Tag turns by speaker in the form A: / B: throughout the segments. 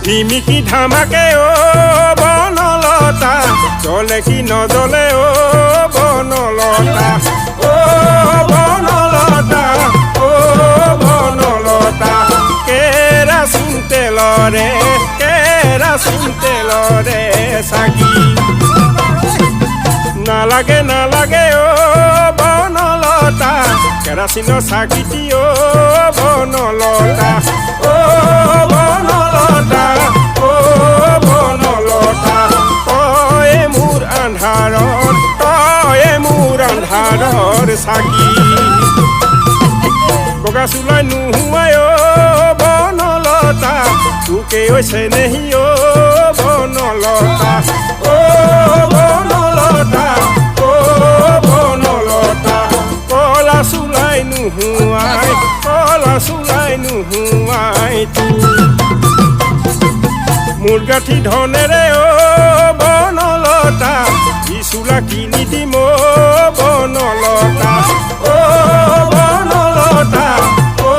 A: ধিমিকি ধামাকে অ বনলতা জ্বলে কি নজ্বলে অ বনলতা অ বনলতা অ বনলতা কেৰাচিন তেলৰে কেৰাচিন তেলৰে চাকি নালাগে নালাগে অ বনলতা কেৰাচিনৰ চাকিটি অ বনলতা অ বনলতা অ বনলতা তয়ে মোৰ আন্ধাৰৰ তয়ে মোৰ আন্ধাৰৰ চাকি বগা চুলাই নোহোৱাই অ বনলতা তোকে ঐ চেনেহী অ বনলতা অ বনলতা অ বনলতা কলা চুলাই নোহোৱাই কলা চুলাই নোহোৱাই তোৰ মোৰ গাঁঠি ধনেৰে অ বনলতা চোলা কিনি দিম অ বনলতা অ বনলতা অ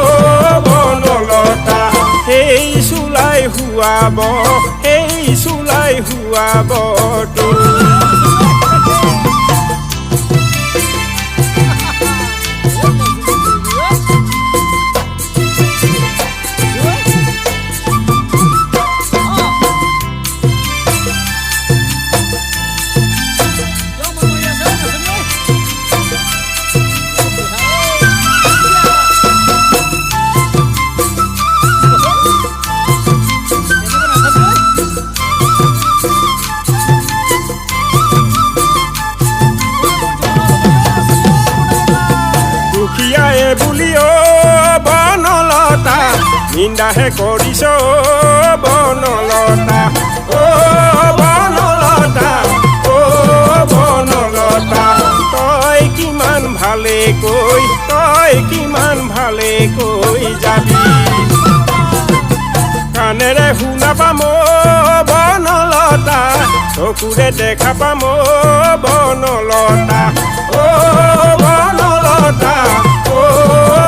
A: বনলতা সেই চোলাই শুৱাব সেই চোলাই শুৱাব তোৰ। দুখীয়াই বুলি অ বনলতা নিন্দাহে কৰিছ বনলতা অ বনলতা অ বনলতা তই কিমান ভালে কৈ তই কিমান ভালে কৈ যাবি কাণেৰে শুনা পাম অ বনলতা চকুৰে দেখা পাম অ বনলতা অ বনলতা অ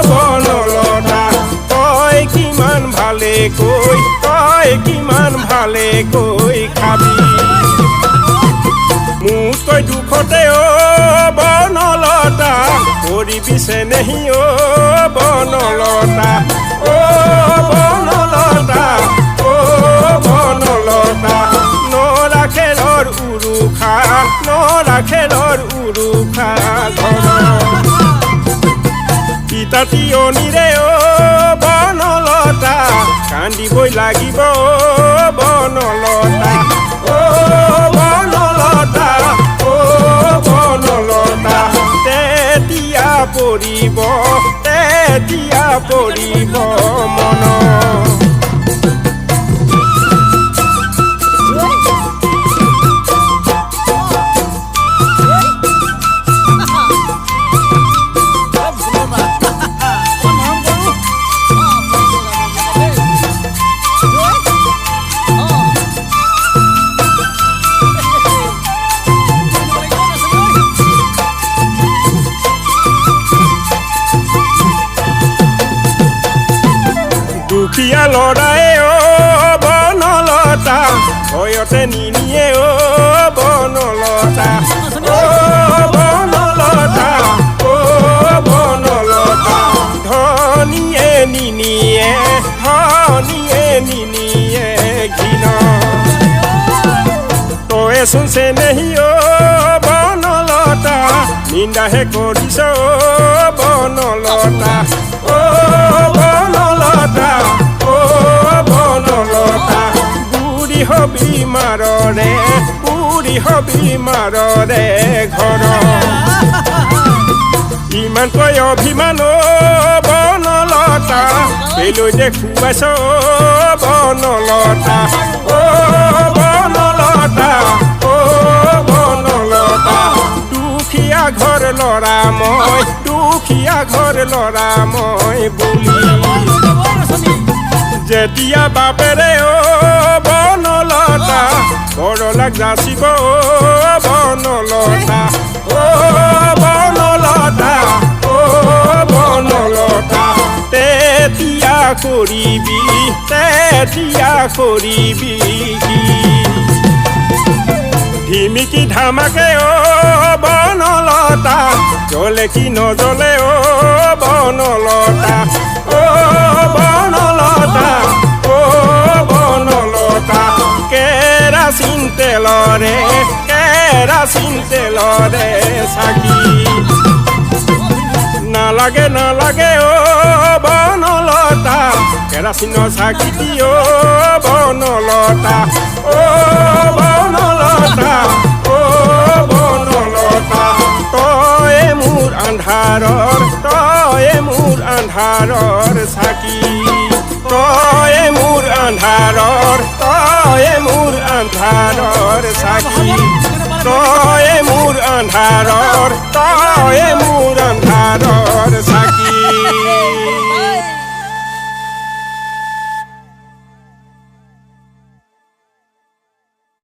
A: বনলতা তই কিমান ভালে কৈ তই কিমান ভালে কৈ খাবি মোতকৈ দুখতে অ বনলতা কৰিবি চেনেহী অ বনলতা অ বনলতা অ বনলতা নৰা খেৰৰ উৰুখা নৰা খেৰৰ উৰুখা ঘৰ তিতা তিয়নিৰে অ বনলতা কান্দিবই লাগিব অ বনলতা অ বনলতা অ বনলতা তেতিয়া পৰিব তেতিয়া পৰিব মন। দুখীয়া ল'ৰাই অ বনলতা ভয়তে নিনিয়ে অ বনলতা অ বনলতা অ বনলতা ধনীয়ে নিনিয়ে ধনীয়ে নিনিয়ে ঘিণ তয়েচোন চেনেহী অ বনলতা নিন্দাহে কৰিছ অ বনলতা অ বনলতা অ বনলতা বুঢ়ী হবি মাৰৰে বুঢ়ী হবি মাৰৰে ঘৰ ইমানকৈ অভিমান অ বনলতা কেলৈ দেখুৱাইছ অ বনলতা অ বনলতা অ বনলতা দুখীয়া ঘৰ ল'ৰা মই দুখীয়া ঘৰ ল'ৰা মই বুলি যেতিয়া বাপেৰে অ বনলতা বৰলাক যাচিব অ বনলতা অ বনলতা অ বনলতা তেতিয়া কৰিবি, তেতিয়া কৰিবি কি? ধিমিকি ধামাকে অ বনলতা, জ্বলে কি নজ্বলে অ বনলতা? অ বনলতা, অ বনলতা, কেৰাচিন তেলৰে, কেৰাচিন তেলৰে চাকি। নালাগে নালাগে অ বনলতা, কেৰাচিনৰ চাকি অ বনলতা। অ বনলতা, অ বনলতা, তয়ে মোৰ আন্ধাৰৰ, তয়ে মোৰ আন্ধাৰৰ চাকি। তয়ে মোৰ আন্ধাৰৰ, তয়ে মোৰ আন্ধাৰৰ চাকি। তয়ে মোৰ আন্ধাৰৰ, তয়ে মোৰ